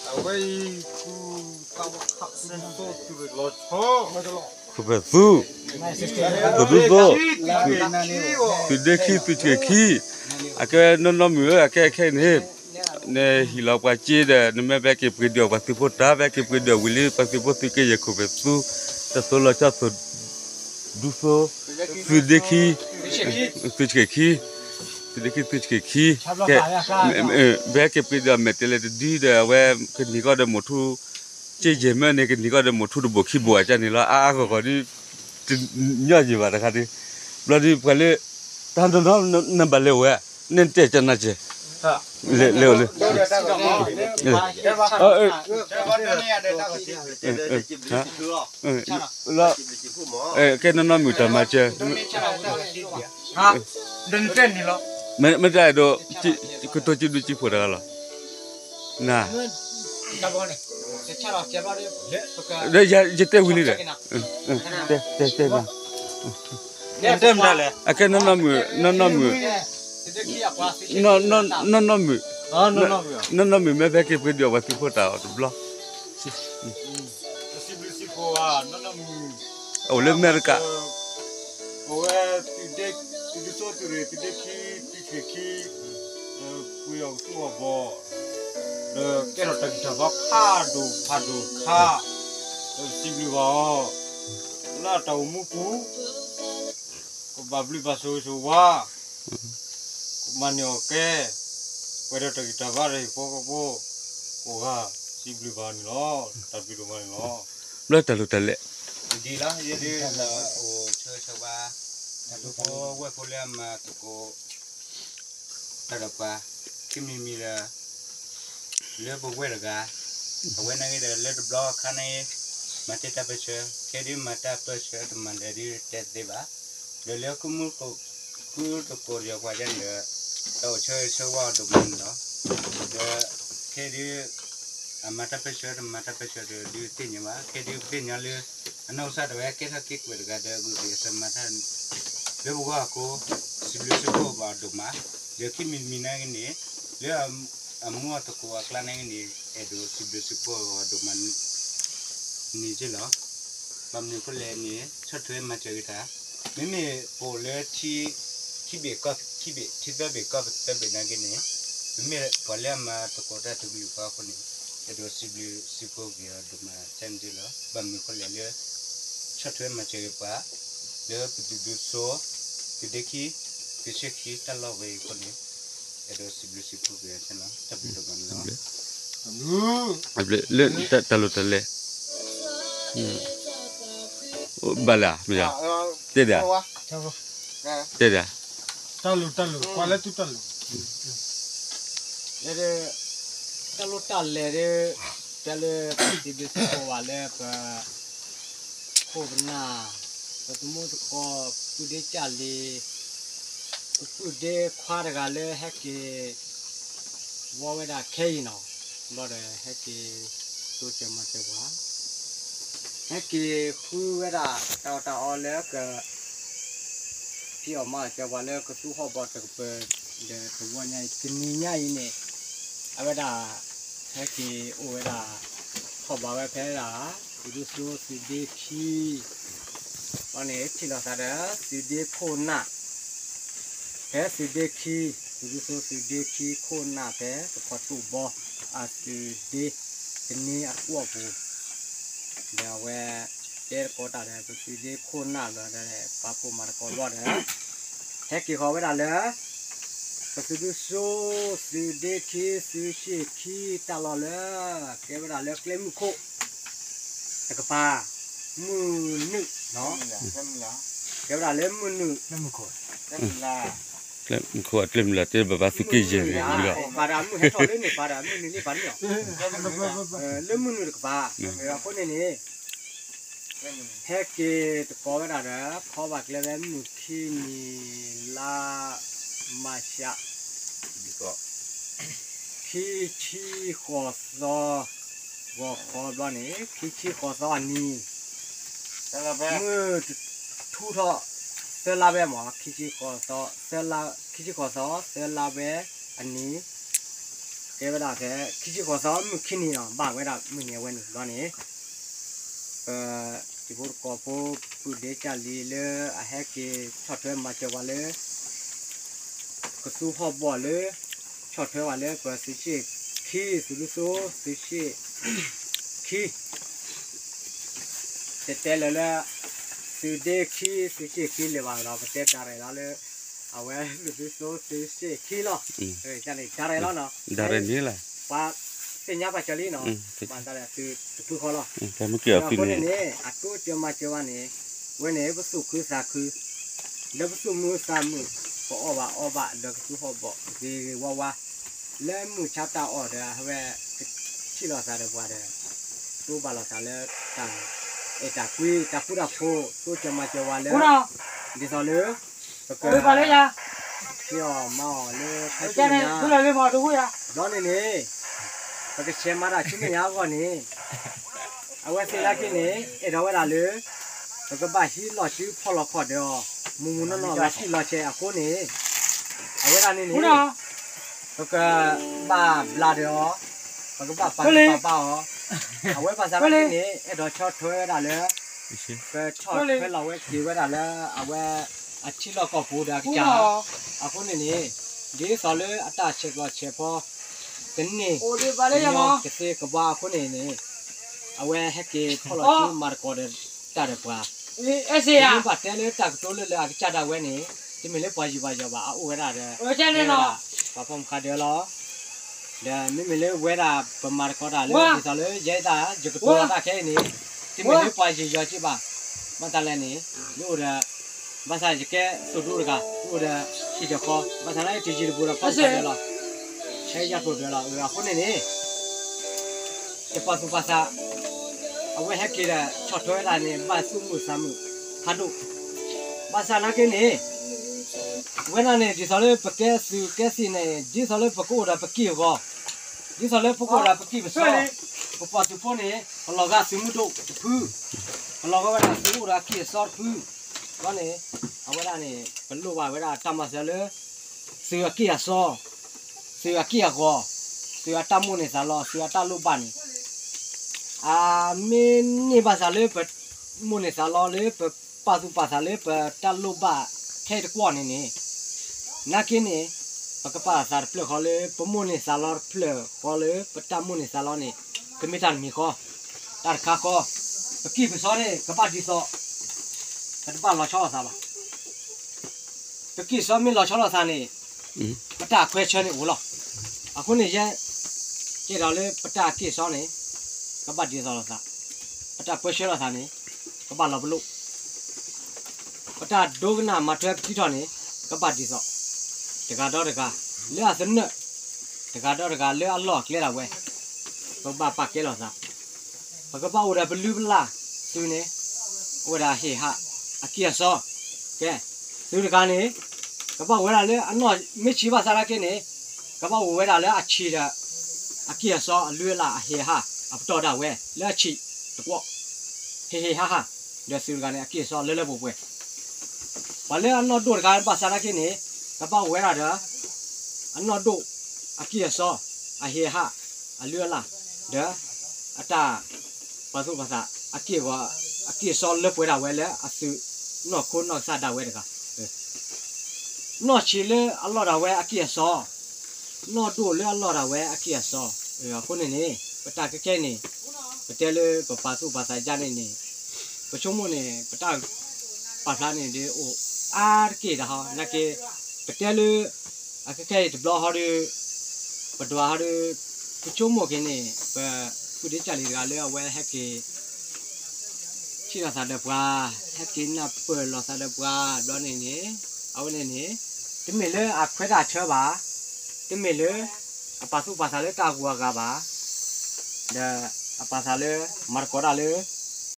အဝဲအံၤ သုးခိၣ်ဖဲးသူ သုးဒူသိ သုးဒ့ခံ သုးဆံးခံ, အကဲနီၢ်နီၢ်မုၣ်ဧၢ အကဲခဲအံၤန့ၣ် နဟ့ၣ်လီၤပှၤစ့ဒီး နမ့ၢ်ဘၣ်က့ၤပှ့ၤဒုးအီၣ်ပှၤသုးဖိတၢ် ဘၣ်က့ၤပှ့ၤဒုးအီၣ်ဝံၤလံ ပှၤသုးဖိသုးက့ယဲၢ်ခိၣ်ဖဲးသူ တၢ်သိလီၤဆီ သုးဒူသိ သုးဒ့ခံ သုးဆံးခံ သုးဒ့ခံ သုးဆံးခံ ကဲ ဘၣ်က့ၤပှ့ၤဒုးအီၣ်မဲာ်တဲးလဲးတဒုဒီး အဝဲကန့ၢ်ကီၢ်ဒီးမိၢ်ထူ က့ယဲၢ်မ့ၢ်န့ၣ် ကန့ၢ်ကီၢ်ဒီးမိၢ်ထူတဘိၣ်ခံဘိၣ်အကၢ်န့ၣ်လီၤ အါအါဂီၢ်ဂီၢ်ဒီး တညီယံၤဘၣ်တခါဒီး ဘျီဒီးပှၤလၢ တၢ်နီၢ်နီၢ်နဘၣ်လဲၤဝဲ နတဲကနၢ်ကဲ လဲၤလဲၤအိၣ်လၢ လၢ ကဲနီၢ်နီၢ်မုၣ်တၢ်မၤစၢၤ မ့ၢ်တၢ်အဲၣ်ဒိး ကတိၤကံဒုးကံဖိတဂၤလီၤ န ယတဲဝံၤလံဒီး တဲတဲတဲ အကဲနီၢ်နီၢ်မုၣ် နီၢ်နီၢ်မုၣ် နီၢ်နီၢ်မုၣ် နီၢ်နီၢ်မုၣ် မ့ၢ်ဘၣ်က့ၤပှ့ၤဒုးအီၣ်ပှၤသုးဖိတၢ်အီၤတဘျီ စံးဘျုးစံးဖှိၣ် နီၢ်နီၢ်မုၣ် အိၣ်လၢအမဲရကၤ အဝဲ သုးဒ့ သုးဒူသိ သုးရ့ၣ် သုးဒ့ခံ သုးဆံးခံ ဒီးပှ့ၤအီၣ်ကသူအီၣ်ဘီ ဒီးကဲထီၣ်တၢ်ဂံၢ်တၢ်ဘါဖးဒိၣ်ဖးဒိၣ်ခါ ဒီးစံးဘျုးဘၣ်အီၤ လၢအတၢ်အိၣ်မူပူၤ ကဘၣ်ဘျုးဘၣ်ဆိၣ်ဂ့ၤဆိၣ်ဝါ ကမၤန့ၢ်အီၣ်ကဲ ပှဲၤဒီးတၢ်ဂံၢ်တၢ်ဘါတၢ်ဟ့ၣ်ဖိဃီဖိ ကိးဂၤ စံးဘျုးဘၣ်န့ၣ်လီၤ တၢ်ဘျုးဒိၣ်မးန့ၣ်လီၤ ဘျီတၢ်လိၣ်တၢ်လဲၣ် ဒ်လီၤ ယဲဒၣ်လၢအိၣ်ဆၢဂ့ၤဆၢဝါ တၢ်ဖိဝဲၢ်ဖိလၢအမၤသကိး တၢ်ဒီးပှၤ ခံမံၤမံၤဒီး လၢပဝဲၢ်တဂၤ အဝဲနာ်က့ဒီးလၢတဘျီခါန့ၣ် မၤတ့ၢ်တၢ်ပၢၢ်ဆၢ ခဲဒုးမၤတၢ်ပၢၢ်ဆၢတမၤလဲၣ်ဒုးတဲသ့ဘၣ် ဒီးလၢ ဃုတကိးဒီးပှၤယဲန့ၣ်ဒီး တၢ်အိၣ်ဆၢဂ့ၤဆၢဝါအီၤဒိၣ်မးန့ၣ်လီၤ. ဒီးခဲဒုး အမၤတၢ်ပၢၢ်ဆၢ တမၤတၢ်ပၢၢ်ဆၢဒီး ဒုးသ့ၣ်ညါဘၣ် ခဲဒုးပသ့ၣ်ညါလၢ အနီၢ်ကစၢ်ဒၣ်ဝဲကဲထီၣ်က့ၤကွဲးတဂၤဒီး ဂုာ်ကျဲးစၢးမၤတၢ် လၢပဂီၢ်အဃိ စံးဘျုးစံးဖှိၣ်ဘၣ်အီၤဒိၣ်မး ဒီးခံမံၤတမံၤနာ်က့န့ၣ် လၢအမူအသကိးအကျါနာ်က့န့ၣ် အဲၣ်ဒိးစံးဘျုးစံးဖှိၣ်အီၤဒိၣ်မး န့ၣ်က့လီၤ. ဘၣ်မနုၤအဃိလဲၣ်န့ၣ် ဆီၣ်ထွဲမၤစၢၤက့ၤတၢ် မ့မ့ၢ်ပအိၣ်လၢထံ ခံဘ့ၣ်ကီၢ်ခံဘ့ၣ် ထံသၢဘ့ၣ်ကီၢ်သၢဘ့ၣ်နာ်က့န့ၣ် ပမ့ၢ်ပှၤလၢအမၤသကိးတၢ်တကလုာ်ဃီအဃိန့ၣ် အဲၣ်ဒိးစံးဘျုးစံးဖှိၣ်က့ၤအီၤဒိၣ်မး ကန့ၣ်က့လီၤ. ဘၣ်မနုၤအဃိလဲၣ်လၢ ဆီၣ်ထွဲမၤစၢၤက့ၤပှၤ လၢပသုးဒူသိ သုးဒ့ခံ သုးဆံခံ တၢ်လီၢ်ဝဲအံၤအဃိန့ၣ် အဲၣ်ဒိးစံးဘျုးစံးဖှိၣ်က့ၤအီၤန့ၣ်လီၤ. တၢ်ဘျုးဒိၣ်မးန့ၣ်လီၤ. လၢတၢ်လိၣ်တၢ်လဲၣ် ဘၣ်လၢ မ့ၢ် တဲဒၣ် တဲဒၣ် တၢ်လိၣ်တၢ်လိၣ် ကွၢ်လၢသုတၢ်လိၣ် တၢ်လိၣ်တၢ်လဲၣ်ဒီး တဲလၢပစံးဘျုးစံးဖှိၣ်ဘၣ်လၢပ ခိၣ်ပနၢ် ပသမူသကိး ပုၢ်ဒ့ကၢ်လံၤ ပပုၢ်ဒ့ခွါတဂၤလၢဟဲက့ၤ ဝီဝဲဒၣ်ခဲအံၤနီၤ ဘျီဒီးဟဲက့ၤ တိစၢၤမၤစၢၤပှၤ ဟဲက့ၤဃုဝဲဒၣ်တၢ်အီၣ်တၢ်အီလၢက ဖံးအီၣ်မၤအီၣ်စၢၤပှၤလၢကသူဟီၣ်ဘီတကပၤ ဒီးတဝီညါအံၤ တနံၤညါအံၤန့ၣ် အဝဲဒၣ် ဟဲက့ၤအိၣ်ဝဲဒၣ် ထီၣ်ဘးဝဲဖဲဒၣ် သုးဒူသိ သုးဒ့ခံ ဘျီန့ၣ် ထံၣ်လိာ်သးဒီး သုးဒ့ခိၣ်နၢ် ဖဲသုးဒ့ခံ သုးဒူသိ သုးဒ့ခံခိၣ်နၢ်ဖဲ ပခီၣ်တူၢ်ဘီ အသုးဒ့ တန့ၢ်အကွီၢ်ပူၤ ဒီးအဝဲ တဲသကိးတၢ်ဒီး ပသုးဒ့ခိၣ်နၢ်လီၤဒီး ပာ်ဖှိၣ်မၤသကိးဘျီဒီး ဟဲက့ၤဃီၤဝဲဒၣ်လၢ ပသုးဒူသိ သုးဒ့ခံ သုးဆံးခံ တၢ်လီၢ်လၢ ကဲဝဲဒၣ်လၢကျဲမုၢ်ခိၣ် တကပၤ မုၢ်နုာ် ကဲဝဲဒၣ်လၢမုၢ်နုာ် ကျဲမုၢ်ခိၣ် ကျဲမုၢ်လၢ် တဲဘၣ်ဘၣ်သုးက့ယဲၢ်န့ၣ် ပၤဒၣ်မုၢ်ဟဲထီၣ်လၢန့ၣ် ပၤဒၣ်မုၢ်နုာ်လံ ပၤန့ၣ် လၢမုၢ်နုာ်တကပၤ အဃိန့ၣ်န့ၣ် ဟဲက့ၤသကိးဝဲဒၣ်ဒီး ခီဘၣ်ကျဲဝဲမုၢ်ခံနံၤ လါမၢ်ၡး ခံဆံဃိးသီ ဂီၤခီဘျီန့ၣ် ခံဆံဃိးသီအနံၤ မုၢ်ထူထီၣ် သၢလါဝဲမး ခံဆံဃိးသီ သၢလါ ခံဆံဃိးသီ သၢလါဝဲအနံၤ ကဲဝဲဒၣ်ဖဲ ခံဆံဃိးသီ မုၢ်ခံနံၤလီၤ ဘၣ်ဝဲဒၣ်မုၢ်နံၤအဝဲန့ၣ်ဘျီန့ၣ် ပ တံၤဖိတကီၢ်ဖိ ပုၢ်ဒ့ကၢ်လံၤလၢအဟဲက့ၤဆီၣ်ထွဲမၤစၢၤပှၤလၢ ကသူဟီၣ်ဘီၣ်လၢ ဆီၣ်ထွဲပှၤလၢပသုးဆံၣ်ခံ သုးဒူၣ်စိ သုးဆံၣ်ခံ တတဲလၢၤလၢ သုးဒ့ခံ သုးဆံၣ်ခံလၢၤဘၣ်ဒီး ပတဲဒၣ်ရဲၣ်လီၤလၢ အဝဲသုးဒူၣ်စိ သုးဆံၣ်ခံလီၤ. န့ၣ် ဒၣ်ရဲၣ်လီၤနီၤ ပှၤသ့ၣ်ညါပာ်စၢၤလံနီၤ ဘၣ်တၢ်လၢသုးတဖုဃီလီၤ. အဃိန့ၣ်န့ၣ် အတိစၢၤမၤစၢၤဝဲန့ၣ် ဝဲန့ၣ်ပသူၣ်ခုသးခု လၢပသူၣ်မုာ်သးမုာ် ပအီၣ်ဘၣ်အီဘၣ်ဒီးကသူဟီၣ်ဘီၣ်ဂ့ၤဂ့ၤဝါဝါ လၢမုၢ်ဆါတၢ်အီၣ်ဒီး အဝဲကထံၣ်လိာ်သးဒီးပှၤဒီး တိဘၣ်လိာ်သးလၢတၢ်အဲၣ်တၢ်ကွံ တၢ်ဃူတၢ်ဖိး တိစၢၤမၤစၢၤဝဲလၢ ဒ်သိးလၢ ပက ဖံးအီၣ်မၤအီၣ်လၢဖဲဆူမဲာ်ညါ ဘျီန့ၣ်န့ၣ် ပကဆဲးမၤတၢ်ဆူမဲာ်ညါအဂီၢ်န့ၣ် အဝဲသ့ၣ်နာ်က့န့ၣ် အဲၣ်ဒိးဝဲဒၣ်လၢ ပကဘၣ်ဟံးလီၢ်စုဖီၣ်လီၢ်ခီၣ်ဒီးအီၤ မုၢ်မုၢ်နီၢ်နီၢ်လီၤတံၢ်လီၤဆဲးအဃိန့ၣ် အဝဲဒၣ်န့ၣ်န့ၣ် ပကဘၣ်ဘျးဒီးအီၤ ပကဘၣ်ပာ်ဂံၢ်ပာ်ဘါအီၤ အဝဲဘၣ်ဆၣ်နာ်က့န့ၣ် အဲၣ်ဒိးဆီၣ်ထွဲဝဲဒၣ်လၢ ကဆီၣ်ထွဲလီၤဝဲက့ၤဝဲဒၣ်လၢ အဝဲ အထံလီၢ်ကီၢ်ပူၤဒီးအကစၢ် အဃိန့ၣ်န့ၣ် ဒ်သိးလၢအတၢ်ဆဲးကျိးဆဲးဖီ ကန့ၢ် ကညီကသ့ကဘါအဃိန့ၣ်န့ၣ် အဝဲဟဲက့ၤဖီၣ်လီၢ်စုမၤသကိးဒီးတၢ်ဒီးပှၤ ဘၣ်တဲလၢတၢ်ကတိၤလၢလၢအကစၢ်ဒၣ်ဝဲန့ၣ် တမ့ၢ်လၢပှၤယံၤပှၤယီၤဘၣ် အအိၣ်ဝဲဒၣ်ဒီး ပှၤဖီၣ်မုၣ်ဃါဒၢလီၤ ဒီးမ့မ့ၢ်လၢဝဲဒၣ်ပမၤသကိးတၢ်လၢ ဒ်သိးလၢယဲဒၣ်ယကတိၤလီၤတၢ်ခဲအံၤန့ၣ် တမ့ၢ်လၢပှၤယံၤယီၤက့ဘၣ် ဘၣ်ဆၣ်လဲၣ်န့ၣ် ယအိၣ်ဒီး ဘၣ်ဆၣ်ယကဲသိၣ်ဒူတဂၤ ယအိၣ်ဒီးဟံၣ်ဒီးဃီ ဘၣ်ဆၣ်နာ်က့တယံၤတဘူးဒီးဖီၣ်မုၣ်ဃါဒၢလီၤ ဟဲယၤကျိၤဒၢလီၤ အဃိန့ၣ်န့ၣ် ယပာ်သူၣ်ပာ်သး အဝဲဟဲက့ၤဒီးဆီၣ်ထွဲဝဲဒၣ်န့ၣ် ဘၣ်သူၣ်မုာ်သးမုာ်ဖးဒိၣ် ဘၣ်ဆၣ်နာ်က့န့ၣ် ဝဲဒၣ်န့ၣ် ဒ်သိးလၢပကဲသုးကဲသံၣ်န့ၣ် ဒ်သိးလၢပကအိၣ်ဒီးပကံၢ်အဂီၤ ဒ်သိးလၢပကအိၣ်ဒီးပကံၢ်ပစီ ပပှၤသုးဖိန့ၣ် ပလီၤဂာ်သုးမုၢ်ဒိၣ်တဖု ပလီၤဂာ်ဝဲဒၣ်သုးအိၣ်ဒီးအကံၢ်အစီတဖု ဘျီန့ၣ် အဝဲဒၣ်န့ၣ် ပလိၣ်ဘၣ်ဝဲဒၣ်တၢ်မၤစၢၤလၢ သုးအကံၢ်အစီ သုးအကံၢ်အဂီၤ သုးအတၢ်မိၣ်န့ၢ်သးလီ သုးအတၢ်လိၣ်ဘၣ်န့ၣ် အမ့ၢ်န့ၢ်ဘၣ်သးလၢပမိၣ်န့ၢ်သးလီလၢပပာ်သူၣ်ပာ်သးလၢပတၢ်လိၣ်ဘၣ်ခဲအံၤတကွီၢ်န့ၣ်န့ၣ် နာ်က့န့ၣ် ပကပာ်သးတဖျၢၣ်ဃီလၢပမိၣ်န့ၢ်သးလီတဖျၢၣ်ဃီလၢပတၢ်မိၣ်န့ၢ်သးလီန့ၣ် ကမ့ၢ်တၢ်တမံၤဃီ တၢ်တခါဃီ ပကံၢ်ပစီန့ၣ် ကဘၣ်ဒ်သိး ပတဘၣ်လီၤဆီလိာ်သးဘၣ် ပကံၢ်စီမ့ၢ်လီၤဆီလိာ်သးန့ၣ် ပတၢ်ခွဲးဆၢန့ၣ်အိၣ်လီၤ. အဃိန့ၣ်ယဲ ကဲဒီးလၢပတၢ်ကံၢ်စီန့ၣ် ကဘၣ်ဒ်သိးလိာ်သး, ပတၢ်ပၢဆှၢလိာ်သးန့ၣ် ကဘၣ်လီၤပလိာ်, ပတၢ်ဒိကနၣ်မၤထွဲပထံထီၣ်န့ၣ် ကဘၣ်ဒ်သိး, တဂၤဒီးတဂၤ လၢအသနၢၣ်, တဂၤဒီးတဂၤလၢအလီၢ်အကျဲဒၣ်ဝဲ, ပကဘၣ်ပာ်ကဲလိာ်သး ပကဘၣ်အိၣ်ဒီးပလုၢ်ပလၢ်သုးန့ၣ်, အိၣ်ဝဲဒၣ်ဟ့ၣ်ဟးအကံၢ်အစီ, ကဲ, သုးတဂၤန့ၣ် ကဘၣ်အိၣ်ဝဲဒၣ်လၢအနီၢ်မ့ၢ်ဆံးဘၣ်ဆၣ်နာ်က့န့ၣ်, ကဘၣ်အိၣ်ဝဲဒၣ်လၢအဆံးဒီး အကံၢ်အစီအလုၢ်အလၢ်အဟ့ၣ်အဟး အပတီၢ်ဒၣ်ဝဲလၢအဆံးတကွီၢ်, ဟ့ၣ်ဟ့ၣ်ဟးဟး, ဒီးသုးတဂၤန့ၣ် အကံၢ်အစီလၢလၢပှဲၤပှဲၤ ပှၤလၢအနီၢ်ဒိၣ်တဂၤဘၣ်ဆၣ်နာ်က့န့ၣ်, ကဘၣ်အိၣ်ဝဲဒၣ်ဒီး အနီၢ်ဒိၣ် အကံၢ်အစီ, အဟ့ၣ်အဟး, အလုၢ်အလၢ်, ဒီး အတၢ် ပာ်သူၣ်ပာ်သး အကံၢ်အဂီၤ, အကံၢ်အစီလၢပှဲၤဒၣ်ဝဲလၢအသုးနီၢ်ခိနီၢ်ကစၢ်ဒၣ်ဝဲတဂၤ နီၢ်ဆံးလၢအလီၢ်ဒၣ်ဝဲအကံၢ်အစီ, နီၢ်ဒိၣ်လၢအလီၢ်ဒၣ်ဝဲအကံၢ်အစီ, အဃိန့ၣ်န့ၣ် ပတၢ်ခဲခဲအံၤန့ၣ် ပတဲလၢပပာ်သူၣ်ပာ်သးယါန့ၣ်န့ၣ်, ပဆိကမိၣ်န့ၣ် ပတၢ်ပာ်ဖျါန့ၣ်ဒ်အိၣ်အါတက့ၢ်တဟီ, နာ်က့ ပတဲလၢ အခဲခဲအံၤတဘျီဟီဒီး ပဒွးဟီဒီး ပဆိကမိၣ်က့ၤန့ၣ် ပပုၢ်ဒ့ကၢ်လံၤတဂၤလၢအဝဲဟဲက့ၤ ထံၣ်လိာ်သးဒီးပှၤ, ဟဲက့ၤနၢ်ပၢၢ်လိာ်သးဒီးပှၤဘျီန့ၣ်န့ၣ်, အဝဲန့ၣ်န့ၣ် တမ့ၢ်လၢအခွဲးတၢ်ဆၢဘၣ်, တမ့ၢ်လၢ အပာ်သူၣ်ပာ်သးလၢတၢ်ဂုၤအဂၤဘၣ်, ဒီး အပာ်သးလၢ မၤသကိးတၢ်လၢ